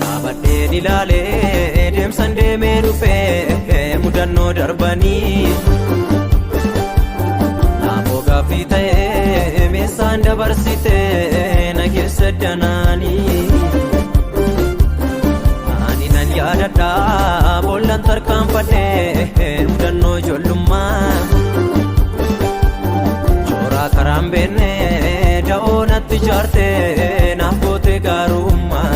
Dhaabadheen ilaalee deemsan deemee dhufee mudannoo darbanii. Naafoo gaaffii ta'ee meeshaan dabarsitee na keessa danaanii. Ani nan yaadadha boollan tarkaanfadhee mudannoo ijoollummaa. Chooraa karaan beenne da'oo natti ijaartee naaf goote gaarummaa.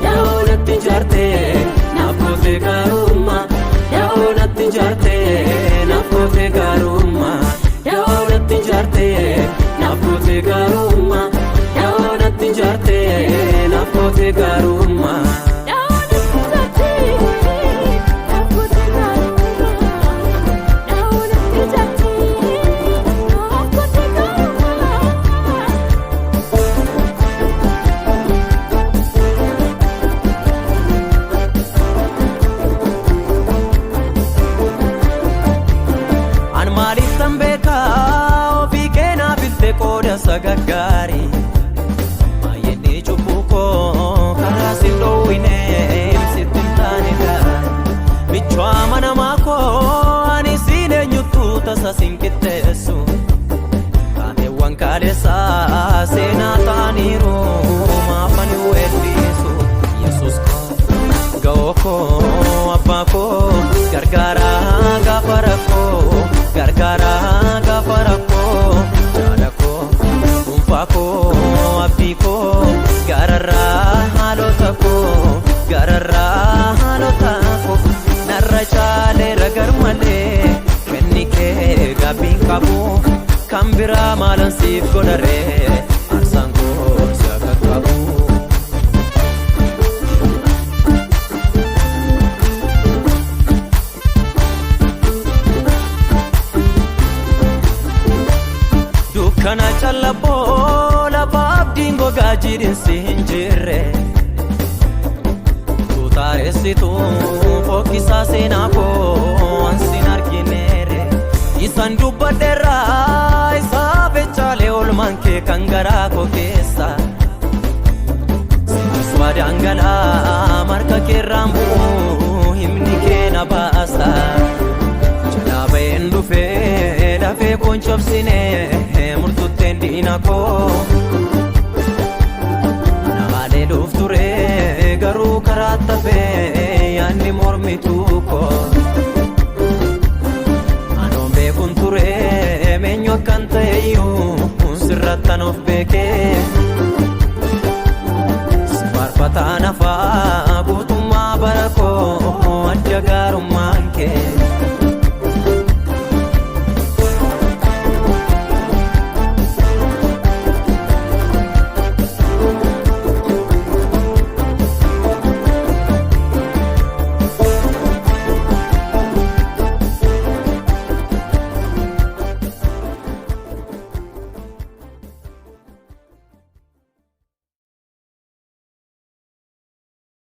Da'oo natti ijaartee naaf goote gaarummaa. Da'oo natti ijaartee naaf goote gaarummaa. Da'oo natti ijaartee naaf goote gaarummaa. Da'oo natti ijaartee naaf goote gaarummaa. An maaliif tan beekaa ofii keenaa bilte qooda sagaggaarii. Baay'inni cubbuu koo karaa sin dhoowwine sitti hin taane gaarii. Michuu amanamaa koo ani siin eenyuttuu tasa sin qixxeessu. Taateewwan kaaleessaa seenaa ta'aniiru maafani weellisu. Yesuus koo ga'oo koo abbaa koo gargaaraa gaafa rakkoo gargaaraa gaafa rakkoo jaala koo dhuunfaa koo abdii koo gararraa haalota koo gararraa haalota koo narra caaleera garmalee kenni kee gaabbiin qabu kan biraa maalan siif godharee aarsaan koo si akka qabu. Dukkana callaboo lafa abdiin gogaa jiidhinsi hin jirre. Tuutaareessitu fokkisaa seenaa koo ansin argineere. Isan dubbadheerraa isaa fechaalee oolmaan kee kan garaa koo keessa. Sinis waadaan galaa marka keerraan bu'u himni kee na baasa. Jalaa ba'een dhufee lafee koon cabsine murtutteen diina koo. Namaalee dhuuf ture garuu karaa tafee yaadni mormituu koo. Anoon beekun ture meenyu akkan ta'e iyyuu sirrattan of beekee.